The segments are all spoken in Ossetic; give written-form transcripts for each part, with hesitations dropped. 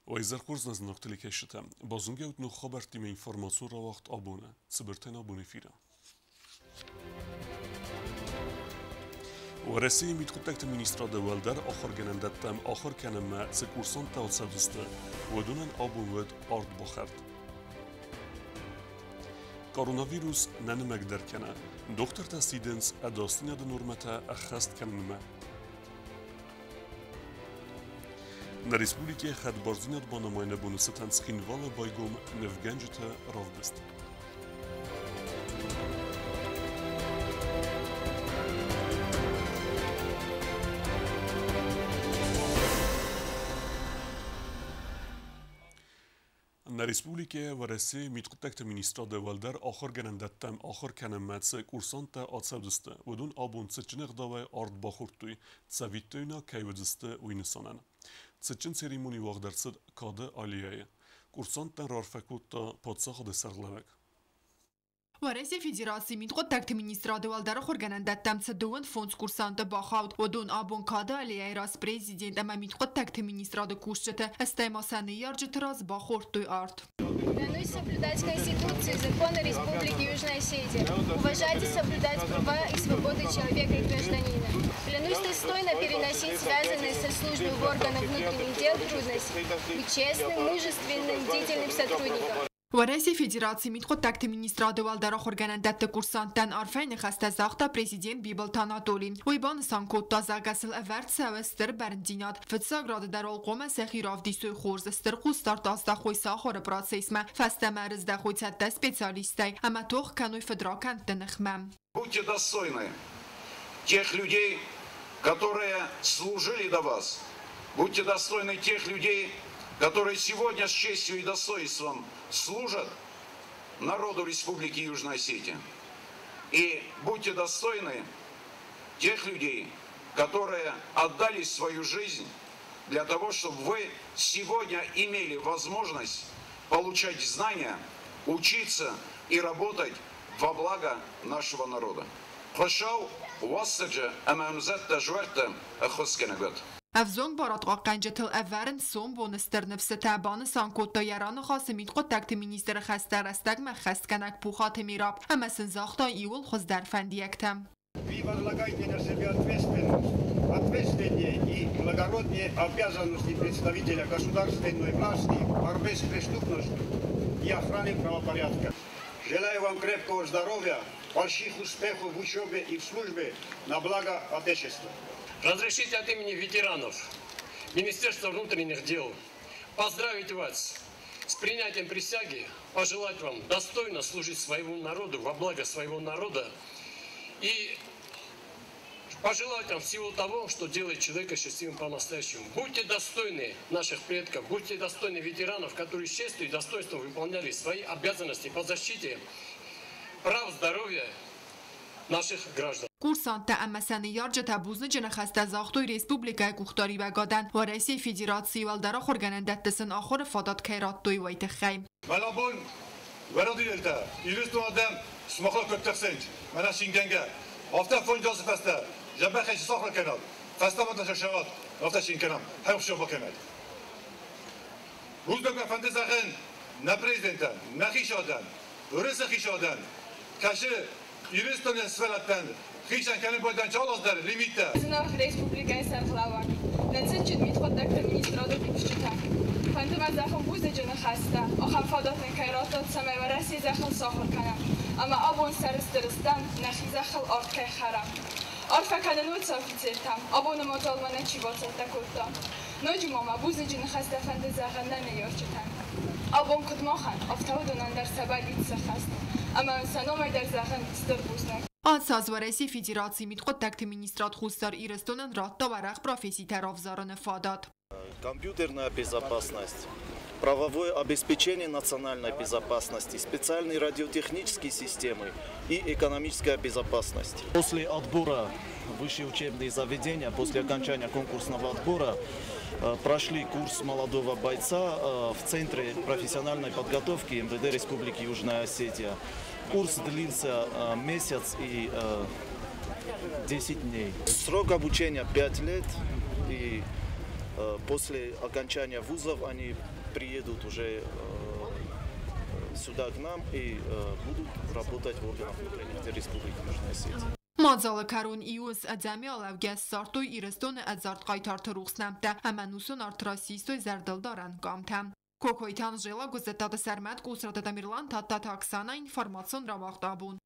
Уӕ изӕр хорз, нӕ зынаргъ телекӕсджытӕ! Базонгӕ ут ног хабӕрттимӕ информацион рауагъд абоны. Цыбыртӕн абон эфиры. Уӕрӕсейы мидхъуыддӕгты министрады уӕлдӕр ахуыргӕнӕндӕттӕм ахуыр кӕнынмӕ цы курсанттӕ ацӕудзысты, уыдонӕн абон уыд ардбахӕрд. Коронавирус нӕ нымӕгдӕр кӕны. Дохтыртӕ сидынц ӕдасдзинады нормӕтӕ ӕххӕст кӕнынмӕ. Нӕ республикӕйы хӕдбардзинад банымайыны боны цытӕн Цхинвалы байгом нывгӕнджыты равдыст. Нӕ республикӕйы Уӕрӕсейы мидхъуыддӕгты министрады уӕлдӕр ахуыргӕнӕндӕттӕм ахуыр кӕнынмӕ цы курсанттӕ ацӕудзысты, уыдон абон цытджын ӕгъдауӕй ард бахордтой, цӕвиттойнаг кӕй уыдзысты, уый нысанӕн. Цытджын церемони уагъд ӕрцыд Кады аллеяйы. Курсанттӕн раарфӕ кодта паддзахады сӕргълӕууӕг. Уӕрӕсейы Федерацийы мидхъуыддӕгты министрады уӕлдӕр ахуыргӕнӕндӕттӕм цы 25 курсанты бахауд, уыдон абон Кады аллеяйы раз президент ӕмӕ мидхъуыддӕгты министрады кусджыты, стӕй ма сӕ ныййарджыты раз бахордтой ард. Клянусь соблюдать Конституцию и законы Республики Южная Осетия, уважать и соблюдать права и свободы человека и гражданина. Клянусь достойно переносить связанные со службой в органах внутренних дел трудности, быть честным, мужественным, бдительным сотрудником. Уӕрӕсейы Федерацийы мидхъуыддӕгты министрады уӕлдӕр ахуыргӕнӕндӕтты курсанттӕн арфӕйы ныхӕстӕ загъта президент Бибылты Анатоли. Уый банысан кодта, зӕгъгӕ сыл ӕвӕрд цӕуы стыр бӕрндзинад. Фыццаг рады дӕр уал хъуамӕ сӕхи равдисой хорз, стыр хъусдард аздахой сӕ ахуыры процессмӕ, фӕстӕмӕ ӕрыздӕхой цӕттӕ специалисттӕй ӕмӕ тох кӕной фыдракӕндты ныхмӕ. Будьте достойны тех людей, которые служили до вас. Будьте достойны тех людей, которые сегодня с честью и достоинством служат народу Республики Южная Осетия. И будьте достойны тех людей, которые отдали свою жизнь для того, чтобы вы сегодня имели возможность получать знания, учиться и работать во благо нашего народа. Хуыцау Уастырджы ӕмӕ ӕмзӕдтӕ зуӕрттӕ ӕххуысгӕнӕг уӕд. Ӕвзонг барадхъахъхъӕнджытыл ӕвӕрынц сомбоны стыр ныфсытӕ, банысан кодта йӕ раныхасы мидхъуыддӕгты министры хӕстӕ рӕстӕгмӕ ххӕстгӕнӕг Пухаты Мераб ӕмӕ сын загъта иууыл хуыздӕр фӕндиӕгтӕ. Вы возлагаете на себя ответственность, ответственнее и благороднее обязанности представителя государственной власти в борьбе с преступностью и охране правопорядка. Желаю вам крепкого здоровья, больших успехов в учебе и в службе на благо Отечества. Разрешите от имени ветеранов Министерства внутренних дел поздравить вас с принятием присяги, пожелать вам достойно служить своему народу, во благо своего народа и пожелать вам всего того, что делает человека счастливым по-настоящему. Будьте достойны наших предков, будьте достойны ветеранов, которые с честью и достоинством выполняли свои обязанности по защите прав, здоровья наших граждан. Курсанттӕ ӕмӕ сӕ ныййарджытӕ бузныджы ныхӕстӕ загътой республикӕйы къухдариуӕгадӕн, Уӕрӕсейы Федерацийы уӕлдӕр ахуыргӕнӕндӕтты сын ахуыры фадат кӕй радтой, уый тыххӕй. Мӕн абон уӕрӕдуйӕлтӕ, Ирыстон адӕм сымахыл куыд тыхсынц, мӕнӕ цингӕнгӕ, афтӕ фондзазы фӕстӕ зӕбӕхӕй цы сахуыр кӕнат, фӕстӕмӕ та сӕ сӕвӕд, афтӕ цин кӕнӕм, хӕхсӕв бакӕнӕд. Бузныг мӕ фӕнды зӕгъын нӕ президентӕн, нӕ хицауадӕн, Уырысы хицауадӕн, кӕсы Ирыстоны сывӕллӕттӕн хицӕн кӕнын байдайын чалаздӕр лимиттӕ. Зынаргъ республикӕйы сӕргълӕууӕг, нӕ цытджын мидхъуыддӕгты министрады кусджытӕ! Фӕнды мӕ зӕгъын бузныджы ныхӕстӕ, ахӕм фадат нын кӕй радтат, цӕмӕй Уӕрӕсейы зӕххыл сахуыр кӕнӕм ӕмӕ абон сӕрыстыр стӕм, нӕхи зӕххыл арт кӕй хӕрӕм. Арфӕ кӕнын уыцы офицертӕм, абоны мадзалмӕ нӕ чи бацӕттӕ кодта. Ноджы ма мӕ бузныджы ныхӕстӕ фӕнды зӕгъын нӕ ныййарджытӕн. Абон куыд махӕн, афтӕ уыдонӕн дӕр сӕ бӕллиц сӕххӕст, ӕмӕ сӕ номӕй дӕр зӕгъын стыр бузныг. Ацы аз Уӕрӕсейы Федерацийы мидхъуыддӕгты министрад Хуссар Ирыстонӕн радта уӕрӕх професситӕ равзарыны фадат. Компьютерная безопасность, правовое обеспечение национальной безопасности, специальные радиотехнические системы и экономическая безопасность. После отбора высшие учебные заведения, после окончания конкурсного отбора прошли курс молодого бойца в Центре профессиональной подготовки МВД Республики Южная Осетия. Курс длился месяц и 10 дней. Срок обучения 5 лет, и после окончания вузов они приедут уже сюда к нам и будут работать в органах внутренних дел Республики Южная Осетия. Мадзалы кӕрон ИОС адӕми алӕугӕ ссардтой Ирыстоны ӕдзард хъайтарты рухс нӕмттӕ ӕмӕ ӕнусон арт систой зӕрдылдарӕн къамтӕ. Кокойты Анжела, Гуыззӕттаты Сӕрмӕт, Къусраты Тамерлан, Тадтаты Оксана, информацион рауагъд «Абон».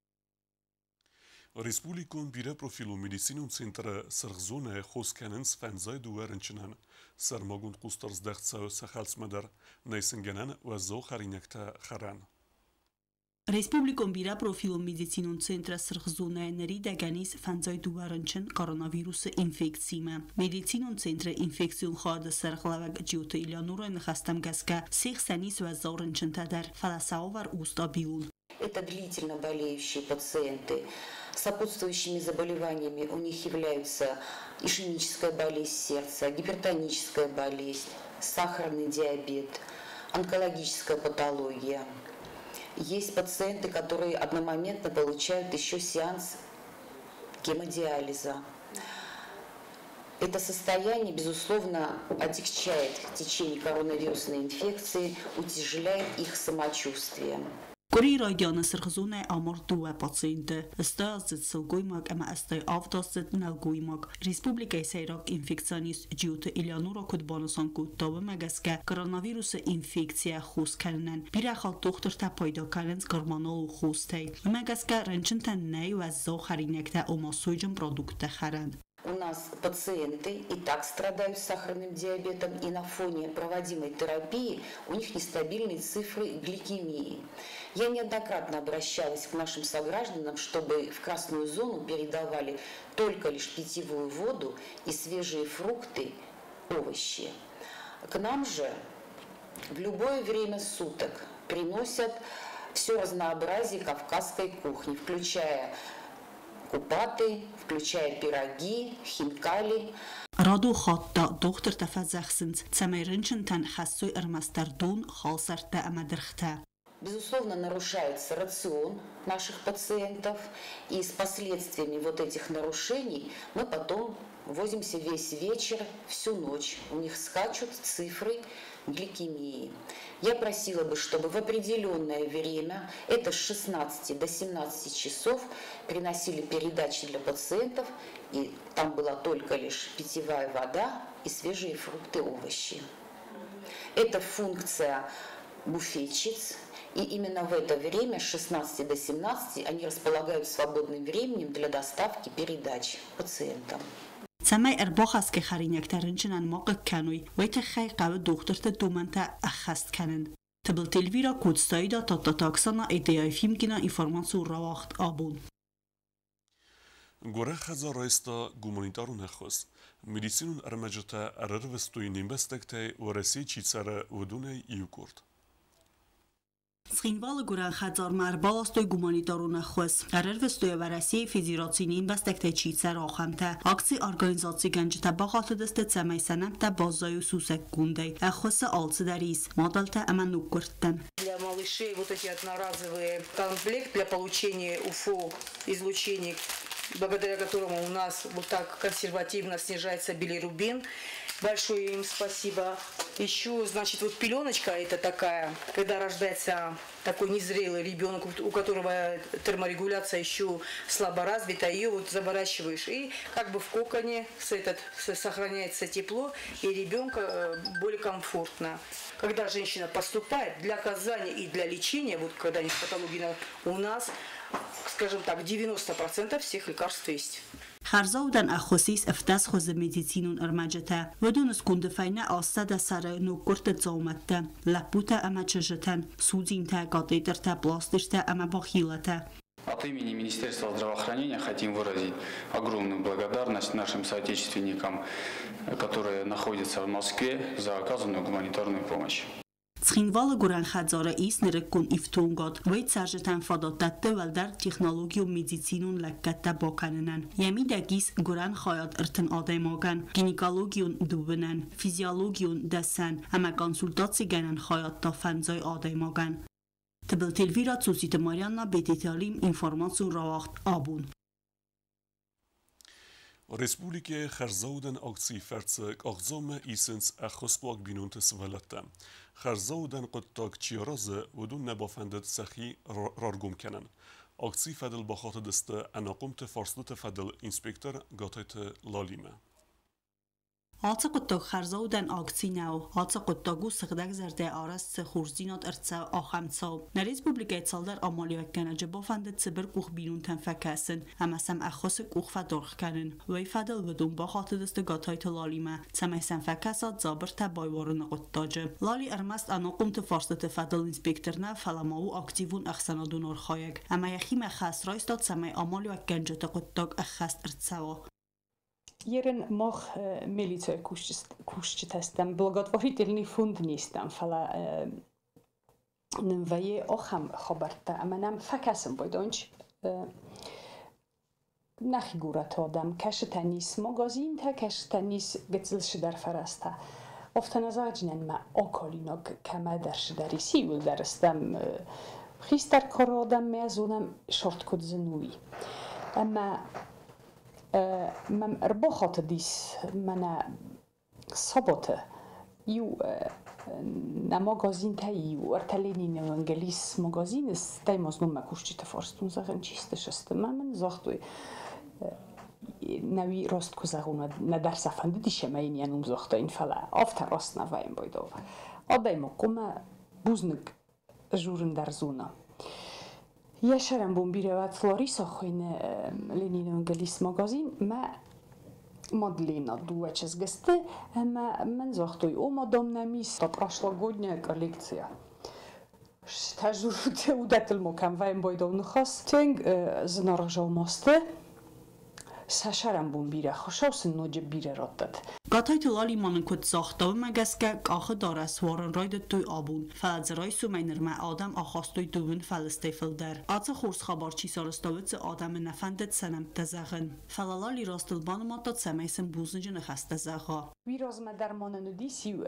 Республикон бирӕпрофилон медицинон центры сырх зонӕйы хос кӕнынц 52 рынчынӕн. Сӕрмагонд хъусдард здӕхт цӕуы сӕ хӕлцмӕ дӕр. Нӕй сын гӕнӕн уӕззау хӕринӕгтӕ хӕрӕн. Республикон бирӕпрофилон медицинон центры сырх зонӕйы ныридӕгӕн ис 52 рынчын коронавирусы инфекциимӕ. Медицинон центры инфекцион хайады сӕргълӕууӕг Джиоты Элеонорайы ныхӕстӕм гӕсгӕ, се хсӕн ис уӕззау рынчынтӕ дӕр, фӕлӕ сӕ уавӕр у стабилон. Это длительно болеющие пациенты. Сопутствующими заболеваниями у них являются ишемическая болезнь сердца, гипертоническая болезнь, сахарный диабет, онкологическая патология. Есть пациенты, которые одномоментно получают еще сеанс гемодиализа. Это состояние, безусловно, отягчает течение коронавирусной инфекции, утяжеляет их самочувствие. Къуырийы райдианы сырх зонӕйы амард дыууӕ пациенты: 80-аздзыд сылгоймаг ӕмӕ 87-аздзыд нӕлгоймаг. Республикӕйы сӕйраг инфекционист Джиоты Элеонора куыд банысан кодта, уымӕ гӕсгӕ коронавирусы инфекцийӕ хос кӕнынӕн бирӕ хатт дохтыртӕ пайда кӕнынц гормоналон хостӕй. Уымӕ гӕсгӕ рынчынтӕн нӕй уӕззау хӕринӕгтӕ, ома сойджын продукттӕ хӕрӕн. У нас пациенты и так страдают сахарным диабетом, и на фоне проводимой терапии у них нестабильные цифры гликемии. Я неоднократно обращалась к нашим согражданам, чтобы в красную зону передавали только лишь питьевую воду и свежие фрукты, овощи. К нам же в любое время суток приносят все разнообразие кавказской кухни, включая купаты, включая пироги, хинкали. Радон хатт та дохтыртӕ фӕдзӕхсынц, цӕмӕй рынчынтӕн хӕссой ӕрмӕстдӕр дон, халсӕрттӕ ӕмӕ дыргътӕ. Безусловно, нарушается рацион наших пациентов, и с последствиями вот этих нарушений мы потом возимся весь вечер, всю ночь. У них скачут цифры гликемии. Я просила бы, чтобы в определенное время, это с 16 до 17 часов, приносили передачи для пациентов, и там была только лишь питьевая вода и свежие фрукты, овощи. Это функция буфетчиц, и именно в это время, с 16 до 17, они располагают свободным временем для доставки передач пациентам. Цӕмӕй ӕрбахӕсгӕ хӕринӕгтӕ рынчынӕн ма хъыг кӕной, уый тыххӕй хъӕуы дохтырты домӕнтӕ ӕххӕст кӕнын. Тыбылты Эльвира, Коцты Аида, Тадтаты Оксана, Эдеяйы Фимкина, информацион рауагъд «Абон». Горӕх хӕдзар райста гуманитарон ӕххуыс. Медицинон ӕрмӕджытӕ ӕрӕрвыстой не мбӕстӕгтӕй Уӕрӕсейы чи цӕры, уыдонӕй иу къорд. Цхинвалы гуырӕн хӕдзармӕ ӕрбаластой гуманитарон ӕххуыс. Ӕрӕрвыстой Уӕрӕсейы Федерацийы не мбӕстӕгтӕй чи цӕры, ахӕмтӕ. Акцийы организацигӕнджытӕ бахатыдысты, цӕмӕй сӕ нӕмттӕ баззайой сусӕггондӕй. Ӕххуысы алцыдӕр ис мадӕлтӕ ӕмӕ ноггуырдтӕн. Для малышей вот эти одноразовые комплект для получения УФО излучений, благодаря которому у нас вот так консервативно снижается билирубин. Большое им спасибо. Еще, значит, вот пеленочка это такая, когда рождается такой незрелый ребенок, у которого терморегуляция еще слабо развита, ее вот заворачиваешь, и как бы в коконе сохраняется тепло, и ребенка более комфортно. Когда женщина поступает для оказания и для лечения, вот когда они патологии у нас, скажем так, 90% всех лекарств есть. Хӕрзаудӕн ӕххуыс ис 17 хуызы медицинон ӕрмӕджытӕ. Уыдоны сконды фӕйнӕ 800 сӕры ноггуырдты дзаумӕттӕ, лӕппутӕ ӕмӕ чызджытӕн, судзинтӕ, катетертӕ, пластыртӕ ӕмӕ бахилатӕ. От имени Министерства здравоохранения хотим выразить огромную благодарность нашим соотечественникам, которые находятся в Москве, за оказанную гуманитарную помощь. Цхинвалы гуырӕн хӕдзары ис нырыккон ифтонгад. Уый цӕрджытӕн фадат дӕтты уӕлдӕр технологион медицинон лӕггӕдтӕ бакӕнынӕн. Йӕ мидӕг ис гуырӕн хайад 30 адӕймагӕн, гинекологион дыууынӕн, физиологион дӕсӕн ӕмӕ консультацигӕнӕн хайад та 50 адӕймагӕн. Тыбылты Эльвира, Цуциты Марианна, Бететы Алим, информацион рауагъд «Абон». Республикӕйы хӕрзаудӕн акцийы фӕрцы къахдзаумӕ исынц ӕххуысхъуаг бинонты сывӕллӕттӕ. Хӕрзаудӕн хъуыддаг чи аразы, уыдон нӕ бафӕндыд сӕхи раргом кӕнын. Акцийы фӕдыл бахатыдысты ӕнахъомты фарстыты фӕдыл инспектор Гатайты Лалимӕ. Ацы хъуыддаг хӕрзаудӕн акци нӕу. Ацы хъуыддаг у сыгъдӕгзӕрдӕ арӕзт цы хорздзинад ӕрцӕуы, ахӕм цау. Нӕ республикӕйы цалдӕр амалиуӕггӕнӕджы бафӕндыд цыбыркъух бинонтӕм фӕкӕсын ӕмӕ сӕм ӕххуысы къух фӕдаргъ кӕнын. Уый фӕдыл уыдон бахатыдысты Гатайты Лалимӕ, цӕмӕй сӕм фӕкӕса дзабыртӕ байуарыны хъуыддаджы. Лали ӕрмӕст ӕнахъомты фарстыты фӕдыл инспектор нӕ, фӕлӕ ма у активон ӕхсӕнадон архайӕг ӕмӕ йӕхимӕ хӕс райста, цӕмӕй амалиуӕггӕнджыты хъуыддаг ӕххӕст ӕрцӕуа. Ерын мах милицӕйы кусджытӕ стӕм, благотворительный фонд не стӕм, фӕлӕ нын вӕййы ахӕм хабӕрттӕ, ӕмӕ нӕм фӕкӕсын байдайынц нӕхи горӕты адӕм, кӕсытӕн ис магазинтӕ, кӕсытӕн ис гыццыл цыдӕр фӕрӕзтӕ. Афтӕ нӕ зӕгъдзынӕн, мӕ акалинаг кӕмӕдӕр цыдӕр ис, иууылдӕр стӕм хистӕр кары адӕм, мӕ зонӕм, сорт куыд зын у, уый. Ӕмӕ мӕм ӕрбахатыдис мӕнӕ саботы иу нӕ магазинтӕй иу, ӕртӕ Ленины уынгыл ис магазин, стӕй ма знон мӕ кусджыты фарстон, зӕгъын, чи сты, сысты. Мӕ мын загътой, нӕуи раст куы зӕгъон, уӕд нӕдӕр сӕ фӕндыдис ӕмӕ йын йӕ ном загътаин, фӕлӕ афтӕ раст нӕ вӕййын байдал. Адӕймаг хъуамӕ бузныг журын дӕр зона. Йӕ сӕрӕнбон бирӕ уӕд Лариса хуыйны Ленины уынгыл ис магазин, мӕ Мадлена дыууӕ чызгы сты, ӕмӕ мын загътой, о, мадам, нӕм ис прошлогодняя коллекция. Стӕ уыдӕттыл ма кӕм вӕййын байдау ныхас. Тынг зынаргъ дзаума сты. Сӕ сӕрӕнбон бирӕ, Хуыцау сын ноджы бирӕ раттӕд. Гатайты Лали ма нын куыд загъта, уымӕ гӕсгӕ къахы дарӕс уарын райдыдтой абон, фӕлӕ дзы райсомӕй нырмӕ адӕм ахастой дыууын фӕлыстӕй фылдӕр. Ацы хорз хабар чи сарӕзта, уыцы адӕмы нӕ фӕндыд сӕ нӕмттӕ зӕгъын. Фӕлӕ Лали растыл банымадта, цӕмӕй сын бузныджы ныхӕстӕ зӕгъа. Уый размӕ дӕр ма нын уыдис иу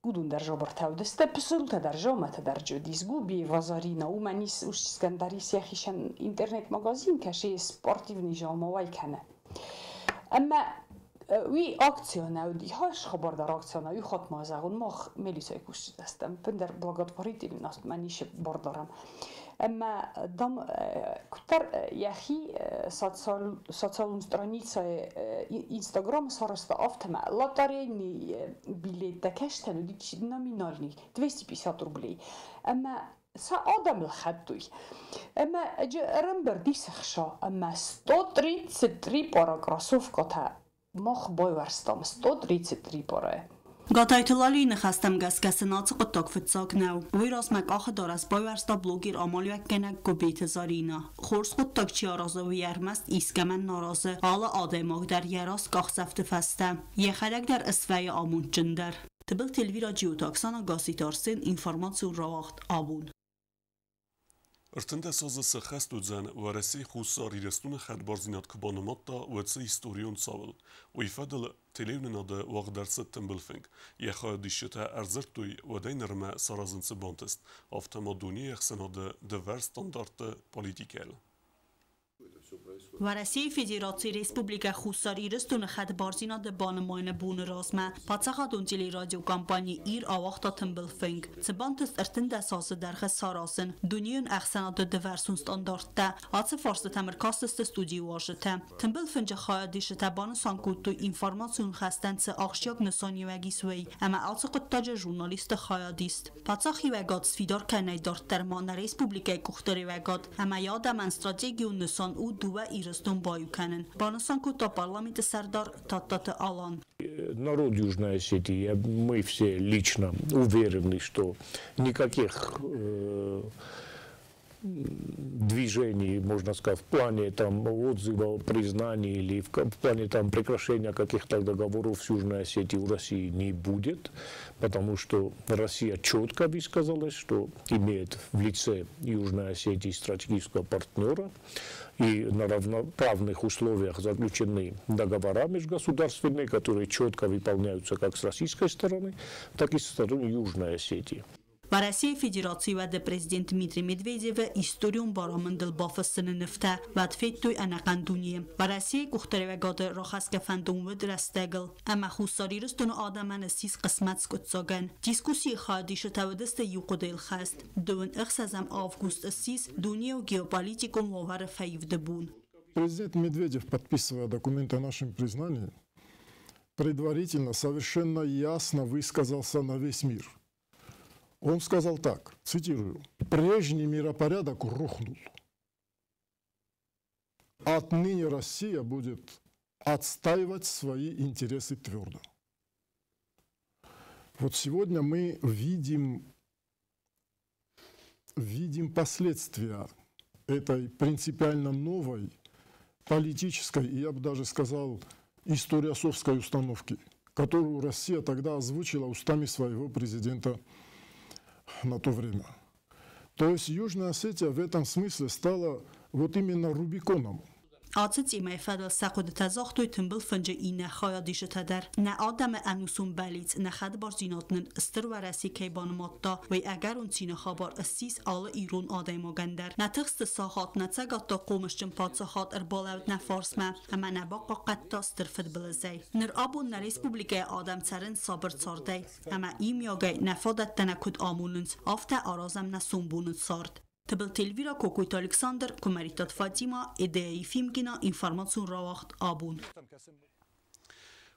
уыдон дӕр жабыртӕ уыдысты, пысултӕ дӕр, жаматӕ дӕр уыдис. Губиева Зарина, уымӕн ис ус дӕр ис йӕхицӕн интернет-магазин, кӕсы спортивный жама уӕй кӕны. Ӕмӕ уый акцион уыди, хӕс хабар дӕр акцион, уый хатт ма зӕгъон, мах милицӕйы кусджытӕ стӕм, ӕндӕр благотворительность мӕ ницы бар дарӕм. Ӕмӕ дам куыддӕр йӕхи социалон страницӕйы Инстаграм сарӕзта, афтӕ ма лотерейный билеттӕ кӕстӕн уыди номинальный 250 рублей. Ӕмӕ сӕ адӕм лхӕдтой. Ӕмӕ ӕрӕмбырд ис ӕхца, ӕмӕ 133 пара кроссовкӕтӕ мах байуӕрстам, 133 парайы. Гатайты Лалийы ныхӕстӕм гӕсгӕ сын ацы хъуыддаг фыццаг нӕу. Уый размӕ къахы дарӕс байуӕрста блогер амалиуӕггӕнӕг Гуыбеты Заринӕ. Хорз хъуыддаг чи аразы, уый ӕрмӕст искӕмӕн нӕ аразы, алы адӕймаг дӕр йӕ раст къахдзӕфты фӕстӕ. Йӕхӕдӕг дӕр ысвӕййы амондджындӕр. Тыбылты Эльвира, Джиоты Оксана, Гасситы Арсен, информацион рауагъд «Абон». 13 азы сӕххӕст уыдзӕн, Уӕрӕсе Хуссар Ирыстоны хӕдбардзинад куы банымадта, уӕд цы историон цауыл. Уый фӕдыл телеуынынады уагъд ӕрцыд тымбыл фынг. Йӕ хайадисджытӕ ӕрдзырдтой, уӕдӕй нырмӕ саразын цы бантыст, афтӕ ма дунейы ӕхсӕнады дывӕр стандартты политикӕйыл. Уӕрӕсейы Федерацийы Республикӕ Хуссар Ирыстоны хӕдбардзинады банымайыны боны размӕ паддзахадон телерадиокомпани «Ир» ауагъта тымбыл фынг. Цы бантыст 13 азы дӕргъы саразын дунейон ӕхсӕнады дывӕрсон стандарттӕ? Ацы фарстытӕм ӕркастысты студийы уазджытӕ. Тымбыл фынджы хайадисджытӕ банысан кодтой, информацион хӕстӕн цы ахсджиаг нысаниуӕг ис, уый, ӕмӕ ацы хъуыддаджы журналистты хайадист. Паддзахиуӕгад сфидар кӕнынӕй дарддӕр ма нӕ республикӕйы къухдариуӕгад ӕмӕ йӕ адӕмӕн стратегион нысан у дыууӕ Ирыстон баиу кӕнын, банысан кодта парламенты сӕрдар Тадтаты Алан. Народ Южной Осетии, мы все лично уверены, что никаких движений, можно сказать, в плане там отзыва, признания или в плане там прекращения каких-то договоров с Южной Осетией у России не будет, потому что Россия четко высказалась, что имеет в лице Южной Осетии стратегического партнера, и на равноправных условиях заключены договора межгосударственные, которые четко выполняются как с российской стороны, так и со стороны Южной Осетии. Уӕрӕсейы Федерацийы уӕды президент Дмитрий Медведевы историон барамындыл бафыссыны нывтӕ уӕд федтой ӕнӕхъӕн дунейы. Уӕрӕсейы къухдариуӕгады рахӕсгӕ фӕндон уыд рӕстӕгыл ӕмӕ Хуссар Ирыстоны адӕмӕн ссис хъысмӕт скъуыддзагӕн. Дискуссийы хайадисджытӕ уыдысты иу хъуыдыйыл хӕст: 26 август ссис дунейы геополитикон уавӕры фӕивды бон. Президент Медведев, подписывая документ о нашем признании, предварительно совершенно ясно высказался на весь мир. Он сказал так, цитирую: «Прежний миропорядок рухнул. Отныне Россия будет отстаивать свои интересы твердо». Вот сегодня мы видим последствия этой принципиально новой политической, и я бы даже сказал, историософской установки, которую Россия тогда озвучила устами своего президента на то время. То есть Южная Осетия в этом смысле стала вот именно Рубиконом. Ацы темӕйы фӕдыл сӕ хъуыдытӕ загътой тымбыл фынджы иннӕ хайадисджытӕ дӕр. Нӕ адӕмы ӕнусон бӕллиц, нӕ хӕдбардзинад нын Стыр Уӕрӕсе кӕй банымадта, уый ӕгӕрон цины хабар ссис алы ирон адӕймагӕн дӕр. Нӕ тыхсты сахат нӕ цӕгаттаг хъомысджын паддзахад ӕрбалӕуд нӕ фарсмӕ ӕмӕ нӕ бахъахъхъӕдта стыр фыдбылызӕй. Ныр абон нӕ республикӕйы адӕм цӕрынц сабыр цардӕй ӕмӕ иумиагӕй нӕ фадӕттӕ нӕ куыд амонынц, афтӕ аразӕм нӕ сомбоны цард. Тыбылты Эльвира, Кокойты Александр, Куымӕридтаты Фатима, Эдея Ефимкина, информацион рауагъд «Абон».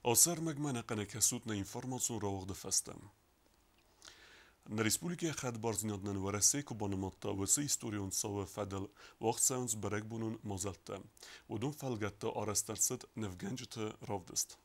Ацы ӕрмӕгмӕ ӕнӕхъӕнӕй кӕсут нӕ информацион рауагъды фӕстӕ. Нӕ республикӕйы хӕдбардзинад нын Уӕрӕсе куы банымадта, уыцы историон цауы фӕдыл уагъд цӕуынц бӕрӕгбонон мадзӕлттӕ. Уыдон фӕлгӕтты арӕзт ӕрцыд нывгӕнджыты равдыст.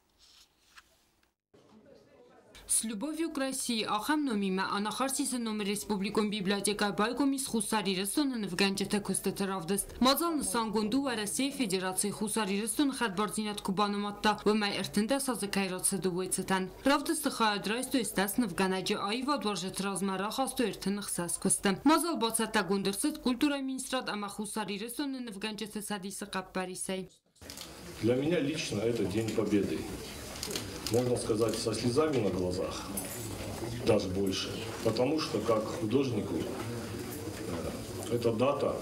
«С любовью к России» ахӕм номимӕ Анахарсисы номыл республикон библиотекӕ байгом ис Хуссар Ирыстоны нывгӕнджыты куыстыты равдыст. Мадзал нысангонд у Уӕрӕсейы Федерацийы Хуссар Ирыстоны хӕдбардзинад куы банымадта, уымӕй 13 азы кӕй рацыд, уый цытӕн. Равдысты хайад райстой 80 нывгӕнӕджы, аивадуарзджыты размӕ рахастой 36 куысты. Мадзал бацӕттӕгонд ӕрцыд культурӕйы министрад ӕмӕ Хуссар Ирыстоны нывгӕнджыты цӕдисы хъӕппӕрисӕй. Для меня лично это День Победы. Можно сказать, со слезами на глазах, даже больше. Потому что, как художнику, эта дата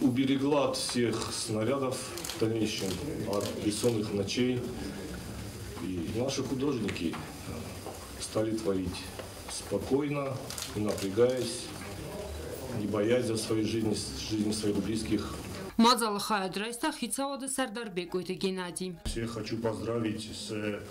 уберегла от всех снарядов в дальнейшем, от бессонных ночей. И наши художники стали творить спокойно, не напрягаясь, не боясь за свою жизнь, жизнь своих близких. Мадзалы хайад райста хицауады сӕрдар Бекъойты Геннадий. Всех хочу поздравить с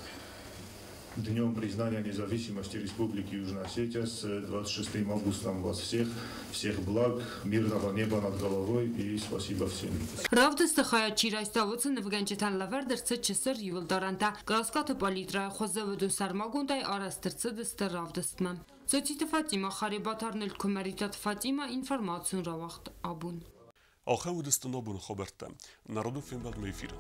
Днем признания независимости Республики Южная Осетия, с 26 августа вас всех, всех благ, мирного неба над головой и спасибо всем. Равдысты хайад чи райста, уыцы нывгӕнджытӕн лӕвӕрд ӕрцыд чысыл риуылдарӕнтӕ. Краскӕты палитрӕйы хуызы уыдон сӕрмагондӕй арӕзт ӕрцыдысты равдыстмӕ. Цоциты Фатима, Харебаты Арнольд, Куымӕридтаты Фатима, информацион рауагъд «Абон». Ахӕм уыдысты нӕ абоны хабӕрттӕ. Нӕ радон фембӕлдмӕ эфиры.